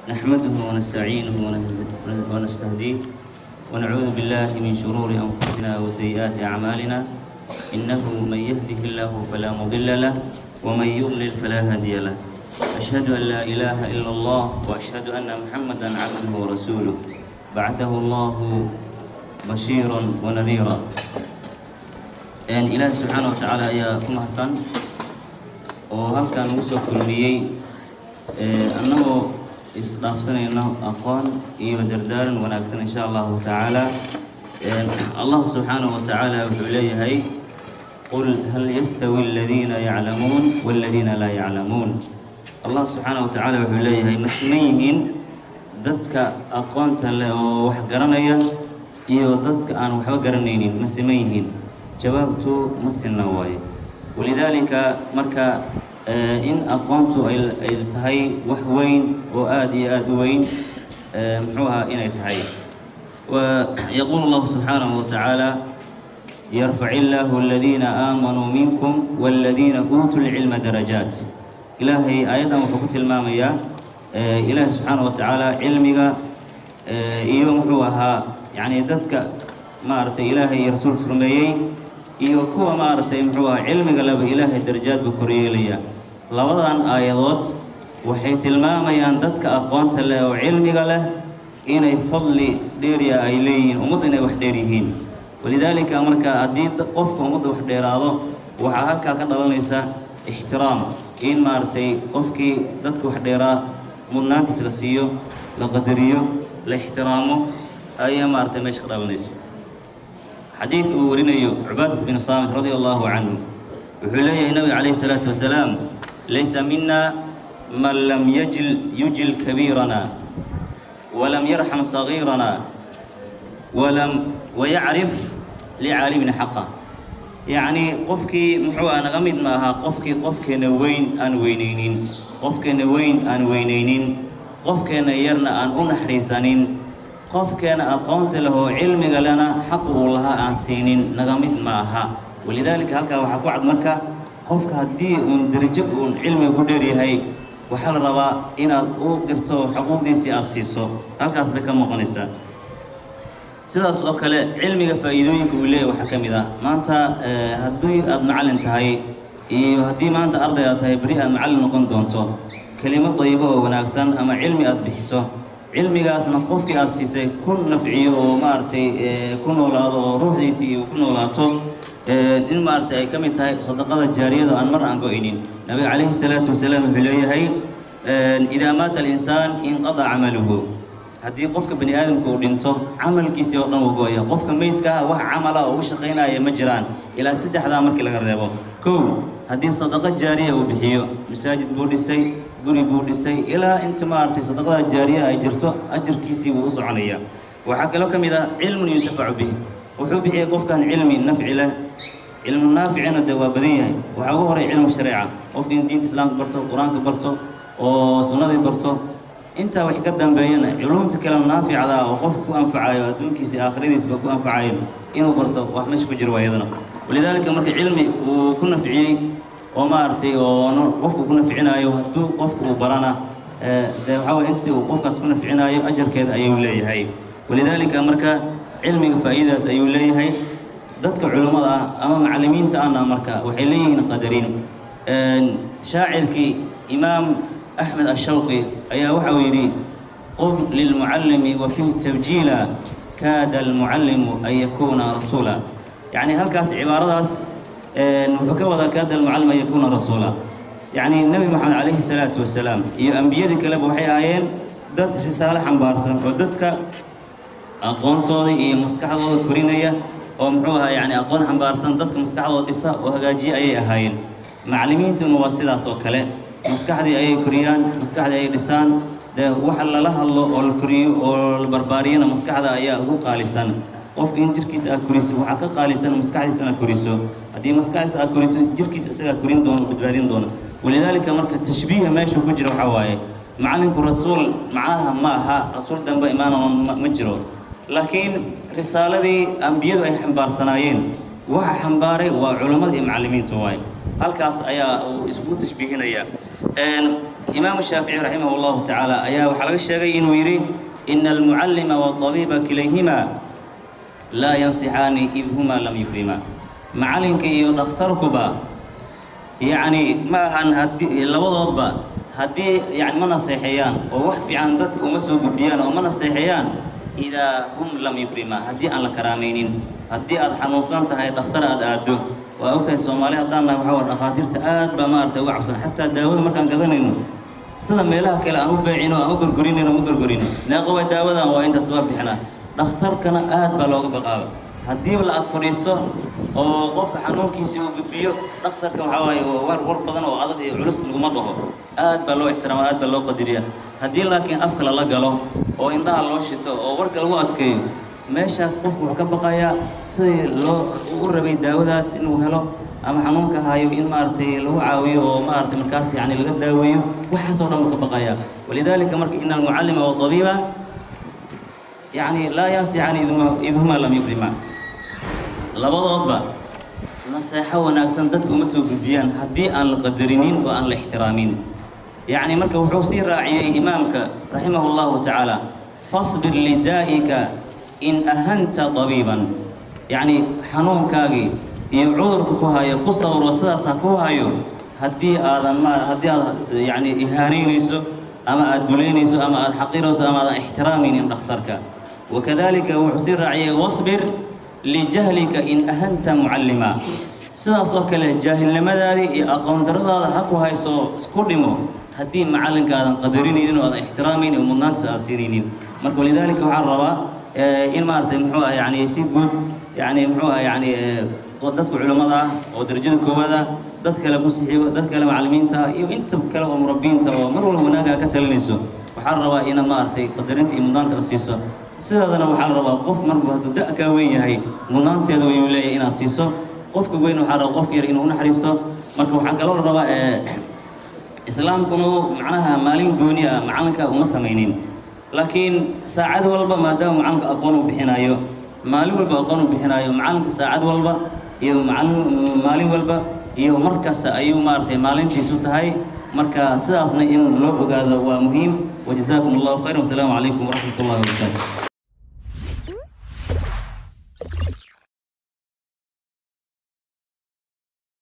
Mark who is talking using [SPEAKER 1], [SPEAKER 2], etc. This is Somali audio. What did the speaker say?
[SPEAKER 1] نحمده ونستعينه ونستهديه، ونعوذ بالله من شرور أنفسنا وسيئات أعمالنا. إنه من يهده الله فلا مضل له، ومن يضلل فلا هادي له. أشهد أن لا إله إلا الله، وأشهد أن محمدا عبده ورسوله، بعثه الله بشيرا ونذيرا. Ilaahi subxaana wa tacaala ayaa ku mahadsan oo halkan nagu soo kulmiyey annagoo isdhaafsanayno aqoon iyo dardaaran wanaagsan, insha Allahu tacaala. Allah subxaanahu wa tacaala wuxuu leeyahay: قل هل يستوي الذين يعلمون والذين لا يعلمون. Allah subxaanahu wa tacaala wuxuu leeyahay: ma siman yihiin dadka aqoonta leh oo wax garanaya iyo dadka aan waxba garanaynin? Ma siman yihiin? Jawaabtu ma sinna waaye. ولذلك marka in aqoontu ay tahay wax weyn oo aada iyo aada u weyn, muxuu ahaa, inay tahay. ويقول الله سبحانه وتعالى: يرفع الله الذين آمنوا منكم والذين أوتوا العلم درجات. Ilaahay aayaddan wuxuu ku tilmaamayaa, Ilaahay subxaanahu wa tacaala cilmiga iyo, muxuu ahaa, yacni dadka maaragtay Ilaahay iyo rasuulkiis rumeeyey iyo kuwa maaragtay, muxuu ahaa, cilmiga leba Ilaahay darajaad buu koryeelayaa. Labadan aayadood waxay tilmaamayaan dadka aqoonta leh oo cilmiga leh inay fadli dheeriya ay leeyihiin, ummadda inay wax dheer yihiin. ولذلك marka haddii qofka ummadda wax dheeraado, waxaa halkaa ka dhalanaysa ixtiraam, in maaragtay qofkii dadka wax dheeraa mudnaantiis la siiyo, la qadariyo, la ixtiraamo ayaa maaragtay meesha ka dhalanaysa. Xadiid uu warinayo Cubaadat bin Saamit رضي الله عنه wuxuu leeyahay nabiga calayhi salaatu wasalaam: ليس منا من لم يجل كبيرنا ولم يرحم صغيرنا ولم ويعرف لعالمنا حقه. Yacni qofkii, muxuu ah, naga mid ma aha qofkii qofkeena weyn aan weynaynin, qofkeena weyn aan weynaynin, qofkeena yarna aan u naxariisanin, qofkeena aqoonta leh oo cilmiga lena xaq uu lahaa aan siinin, naga mid ma aha. ولذلك halkaa waxaa ku cad marka qofka haddii uun derajo uun cilmiga ku dheer yahay, waxaa la rabaa inaad u dirto, xuquuqdiisii aada siiso. Halkaas bay ka muuqanaysaa. Sidaas oo kale cilmiga faa'iidooyinka uu leeyahy waxaa ka mid ah, maanta haddii aad macallin tahay iyo haddii maanta arday aad tahay, beri aad macallin noqon doonto, kelimo dayibo oo wanaagsan ama cilmi aad bixiso, cilmigaasna qofkii aad siisay ku nafciyo oo maaragtay ku noolaado oo ruuxdiisii ku noolaato, in maaragtay ay ka mid tahay sadaqada jaariyada aan mar aan go-aynin. Nabiga calayhi salaatu wasalaam wuxuu leeyahay: إذا مات الإنسان انقطع عمله. Haddii qofka bani aadamka uu dhinto, camalkiisii oo dhan wuu go-aya. Qofka meydka ah wax camala oo ugu shaqaynaya ma jiraan ilaa saddexdaa markii laga reebo. Kow, haddii sadaqo jaariya uu bixiyo, masaajid buu dhisay, guri buu dhisay, ilaa inta maaragtay sadaqada jaariya ay jirto ajarkiisii wuu u soconaya. Waxaa kaloo ka mid ah علم ينتفع به. Wuxuu bixiyey qofkan cilmi nafci leh. Cilmu naaficina dee waa badan yahay. Waxaa ugu horay cilmu shareeca, qofka in diinta islaamka barto, qur-aanka barto oo sunnadii barto. Intaa wixii ka dambeeyana culumta kale naaficda oo qofka ku anfacayo, adduunkiisa iyo aakhiradiisba ku anfacayo, inuu barto wax meesha ku jiro waa iyadana. ولذلك marka cilmi uu ku nafciyey oo maaragtay oo qofku ku nafcinaayo, hadduu qofku uu barana, dee waxaa waye intii uu qofkaas ku nafcinaayo ajarkeeda ayuu leeyahay. ولذلك marka cilmiga faa'iidadaas ayuu leeyahay. Dadka culummada ah ama macallimiinta ahna marka waxay leeyihiin qadarin. Shaacirkii Imaam Axmed Ashawqi ayaa waxa uu yidhi: قم للمعلم وفيه تبجيلا، كاد المعلم أن يكون رسولا. Yacni halkaas cibaaradaas wuxuu ka wadaa كاد المعلم أن يكون رسولا, yacni Nebi Moxamed calayhi salaatu wasalaam iyo ambiyadii kaleba waxay ahaayeen dad risaalo xambaarsan oo dadka aqoontooda iyo maskaxdooda korinaya oo, muxuu ahaa, yani aqoon xambaarsan, dadka maskaxdooda dhisa oo hagaajiya ayay ahaayeen. Macallimiintuna waa sidaas oo kale, maskaxdii ayay koriyaan, maskaxdii ayay dhisaan. Dee waxa lala hadlo oo la koriyo oo la barbaariyana maskaxda ayaa ugu qaalisan. Qofka in jirkiisa aad koriso waxaa ka qaalisan maskaxdiisa inaad koriso. Haddii maskaxdiisa aad koriso, jirkiisa isagaa korin doono, badbaadin doona. ولذلك marka tashbiiha meesha ku jira waxaa waaye macallinku rasuul macnaha ma aha rasuul dambe imaana ma jiro, laakiin risaaladii ambiyadu ay xambaarsanaayeen waxa xambaaray waa culummada iyo macallimiinta waaye. Halkaas ayaa uu iskugu tashbiihinaya. Imaamu Shaafici raximah allahu tacaala ayaa waxaa laga sheegay inuu yidhi: "Ina almucallima waadabiiba kilayhima laa yansixaani id humaa lam yukrima." Macalinka iyo dhakhtarkuba yacni ma ahan haddii labadoodba haddii yani ma naseexeeyaan oo wax fiican dadka uma soo gudbiyaan oo ma naseexeeyaan, idaa hum lam yukrima, haddii aan la karaamaynin. Haddii aad xanuunsan tahay, dhakhtar aad aaddo, waa ogtahay Soomaali haddaan nahay, waxaa waa dhakhaatiirta aad baa maaragtay uga cabsan. Xataa daawada markaan gadanayno, sida meelaha kale aan u beecino, aan u gorgorinayno, u gorgorino, "Meeqa waa daawadan?" "Waa intaas," baa bixinaa. Dhakhtarkana aad baa looga baqaaba. Haddiiba la aad fadhiisto oo qofka xanuunkiisii uu gudbiyo dhakhtarka, waxaa waaye war badan oo adag iyo culus laguma dhaho. Aad baa loo ixtiraama, aad baa loo qadariyaa. Haddii laakiin afka lala galo oo indhaha loo shito oo warka lagu adkeeyo, meeshaas qofku wuxuu ka baqayaa sidii loo u rabay daawadaas inuu helo ama xanuunka hayo in maaragtay lagu caawiyo oo maaragtay markaas yani laga daaweeyo. Waxaas oo dhan buu ka baqayaa. Walidaalika marka ina almucallima waadabiiba yani laa yansixani id huma lam yukrima, labadoodba naseexo wanaagsan dadka uma soo gudbiyaan haddii aan la qadarinin oo aan la ixtiraamin. Yacni marka wuxuu sii raaciyey imaamka raximah allahu tacaala: "Fasbir lidaa'ika in ahanta tabiiban." Yacni xanuunkaagii iyo cudurka ku hayo ku sabro, sidaas ha ku hayo haddii aadan ma haddii aad yacni ihaanaynayso ama aad dulaynayso ama aad xaqirayso ama aadan ixtiraamaynin dhakhtarka. Wakadalika wuxuu sii raaciyey: "Wasbir lijahlika in ahanta mucallima." Sidaas oo kale jaahilnimadaadii iyo aqoon daradaada ha ku hayso, ku dhimo, haddii macallinka aadan qadarinaynin oo aadan ixtiraamaynin oo mudnaantiisa aadan siinaynin. Marka walidaalika waxaan rabaa in maaragtay muxuu ah yani si guud yani muxuu ah yani dadka culimmada ah oo darajada koowaad ah, dad kale ku sixiyo, dad kale macallimiinta ah iyo inta kale oo murabbiinta oo mar walba wanaagaa ka talinayso, waxaa la rabaa inaad maaragtay qadarinta iyo mudnaanta la siiso. Sidaadana waxaa la rabaa qof marbu hadduu da' kaa weyn yahay, mudnaanteeda wayuu leeyahay inaad siiso. Qofka weyn waxaa rabaa qofka yar inuu u naxariisto. Marka waxaa kaloo la rabaa islaamkuna macnaha maalin gooni ah macalinka uma samaynin, laakiin saacad walba, maadaama macalinka aqoon uu bixinayo, maalin walba aqoon uu bixinayo macalinka, saacad walba iyo macalin maalin walba iyo mar kasta ayuu maaragtay maalintiisu tahay. Marka sidaasna in loo ogaado waa muhiim. Wajazaakum allahu khayran, wasalaamu calaykum waraxmat ullahi wabarakaatu.